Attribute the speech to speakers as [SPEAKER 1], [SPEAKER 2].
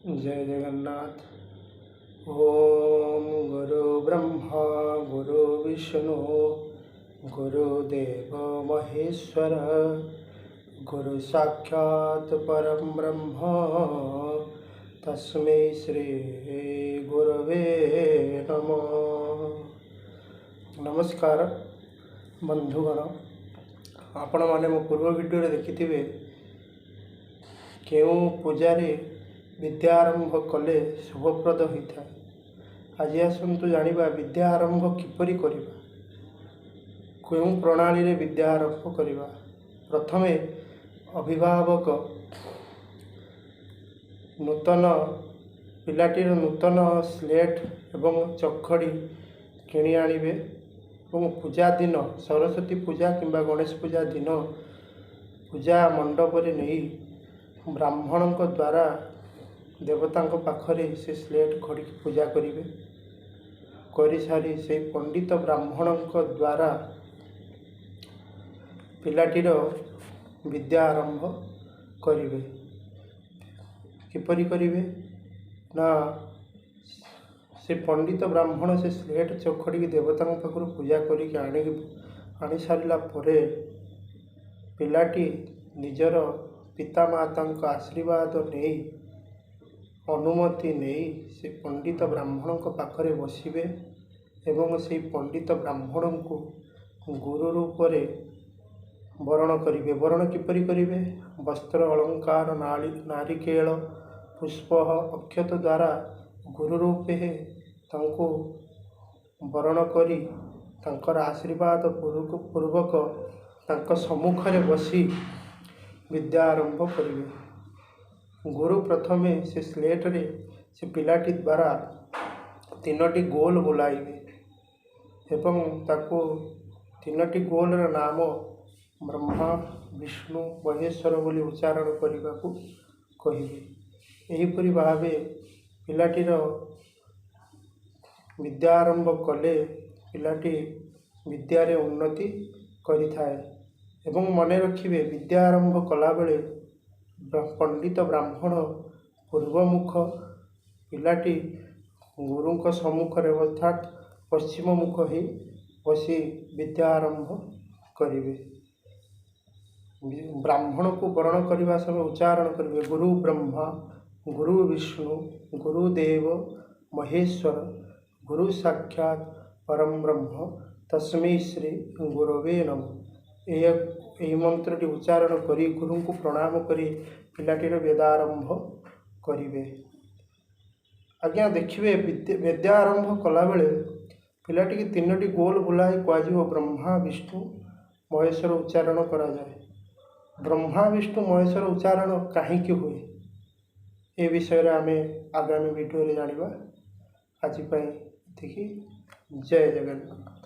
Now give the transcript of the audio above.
[SPEAKER 1] ଜୟ ଜଗନ୍ନାଥ। ଓମ୍ ଗୁରୁ ବ୍ରହ୍ମା ଗୁରୁ ବିଷ୍ଣୁ ଗୁରୁଦେବ ମହେଶ୍ୱର, ଗୁରୁ ସାକ୍ଷାତ ପରମ ବ୍ରହ୍ମ, ତସ୍ମୈ ଶ୍ରୀ ଗୁରବେ ନମଃ। ନମସ୍କାର ବନ୍ଧୁଗଣ, ଆପଣମାନେ ମୋ ପୂର୍ବ ଭିଡ଼ିଓରେ ଦେଖିଥିବେ କେଉଁ ପୂଜାରେ ବିଦ୍ୟା ଆରମ୍ଭ କଲେ ଶୁଭପ୍ରଦ ହୋଇଥାଏ। ଆଜି ଆସନ୍ତୁ ଜାଣିବା ବିଦ୍ୟା ଆରମ୍ଭ କିପରି କରିବା, କେଉଁ ପ୍ରଣାଳୀରେ ବିଦ୍ୟା ଆରମ୍ଭ କରିବା। ପ୍ରଥମେ ଅଭିଭାବକ ନୂତନ ପିଲାଟିର ନୂତନ ସ୍ଲେଟ୍ ଏବଂ ଚଖଡ଼ି କିଣି ଆଣିବେ ଏବଂ ପୂଜା ଦିନ, ସରସ୍ୱତୀ ପୂଜା କିମ୍ବା ଗଣେଶ ପୂଜା ଦିନ ପୂଜା ମଣ୍ଡପରେ ନେଇ ବ୍ରାହ୍ମଣଙ୍କ ଦ୍ୱାରା ଦେବତାଙ୍କ ପାଖରେ ସେ ସ୍ଲେଟ୍ ଖଡ଼ିକି ପୂଜା କରିବେ। କରିସାରି ସେଇ ପଣ୍ଡିତ ବ୍ରାହ୍ମଣଙ୍କ ଦ୍ୱାରା ପିଲାଟିର ବିଦ୍ୟା ଆରମ୍ଭ କରିବେ। କିପରି କରିବେ ନା, ସେ ପଣ୍ଡିତ ବ୍ରାହ୍ମଣ ସେ ସ୍ଲେଟ୍ ଚଖଡ଼ିକି ଦେବତାଙ୍କ ପାଖରୁ ପୂଜା କରିକି ଆଣିସାରିଲା ପରେ ପିଲାଟି ନିଜର ପିତାମାତାଙ୍କ ଆଶୀର୍ବାଦ ନେଇ, ଅନୁମତି ନେଇ ସେ ପଣ୍ଡିତ ବ୍ରାହ୍ମଣଙ୍କ ପାଖରେ ବସିବେ ଏବଂ ସେଇ ପଣ୍ଡିତ ବ୍ରାହ୍ମଣଙ୍କୁ ଗୁରୁ ରୂପରେ ବରଣ କରିବେ। ବରଣ କିପରି କରିବେ? ବସ୍ତ୍ର, ଅଳଙ୍କାର, ନାରିକେଳ, ପୁଷ୍ପ, ଅକ୍ଷତ ଦ୍ୱାରା ଗୁରୁ ରୂପେ ତାଙ୍କୁ ବରଣ କରି ତାଙ୍କର ଆଶୀର୍ବାଦ ପୂର୍ବକ ତାଙ୍କ ସମ୍ମୁଖରେ ବସି ବିଦ୍ୟା ଆରମ୍ଭ କରିବେ। ଗୁରୁ ପ୍ରଥମେ ସେ ସ୍ଲେଟ୍ରେ ସେ ପିଲାଟି ଦ୍ୱାରା 3ଟି ଗୋଲ ବୁଲାଇବେ ଏବଂ ତାକୁ 3ଟି ଗୋଲର ନାମ ବ୍ରହ୍ମା, ବିଷ୍ଣୁ, ମହେଶ୍ୱର ବୋଲି ଉଚ୍ଚାରଣ କରିବାକୁ କହିବେ। ଏହିପରି ଭାବେ ପିଲାଟିର ବିଦ୍ୟା ଆରମ୍ଭ କଲେ ପିଲାଟି ବିଦ୍ୟାରେ ଉନ୍ନତି କରିଥାଏ। ଏବଂ ମନେ ରଖିବେ, ବିଦ୍ୟା ଆରମ୍ଭ କଲାବେଳେ ପଣ୍ଡିତ ବ୍ରାହ୍ମଣ ପୂର୍ବମୁଖ, ପିଲାଟି ଗୁରୁଙ୍କ ସମ୍ମୁଖରେ ଅର୍ଥାତ୍ ପଶ୍ଚିମ ମୁଖ ହେଇ ବସି ବିଦ୍ୟା ଆରମ୍ଭ କରିବେ। ବ୍ରାହ୍ମଣକୁ ବରଣ କରିବା ସମୟ ଉଚ୍ଚାରଣ କରିବେ, ଗୁରୁ ବ୍ରହ୍ମା ଗୁରୁ ବିଷ୍ଣୁ ଗୁରୁଦେବ ମହେଶ୍ୱର, ଗୁରୁ ସାକ୍ଷାତ ପରମ ବ୍ରହ୍ମ, ତସ୍ମୈ ଶ୍ରୀ ଗୁରବେ ନମଃ। ଏହି ମନ୍ତ୍ରଟି ଉଚ୍ଚାରଣ କରି ଗୁରୁଙ୍କୁ ପ୍ରଣାମ କରି ପିଲାଟିର ବେଦାରମ୍ଭ କରିବେ। ଆଜ୍ଞା ଦେଖିବେ, ବିଦ୍ୟା ଆରମ୍ଭ କଲାବେଳେ ପିଲାଟିକି 3ଟି ଗୋଲ ବୁଲାଇ କୁହାଯିବ ବ୍ରହ୍ମା ବିଷ୍ଣୁ ମହେଶ୍ୱର ଉଚ୍ଚାରଣ କରାଯାଏ। ବ୍ରହ୍ମା ବିଷ୍ଣୁ ମହେଶ୍ୱର ଉଚ୍ଚାରଣ କାହିଁକି ହୁଏ, ଏ ବିଷୟରେ ଆମେ ଆଗାମୀ ଭିଡ଼ିଓରେ ଜାଣିବା। ଆଜି ପାଇଁ ଏତିକି। ଜୟ ଜଗନ୍ନାଥ।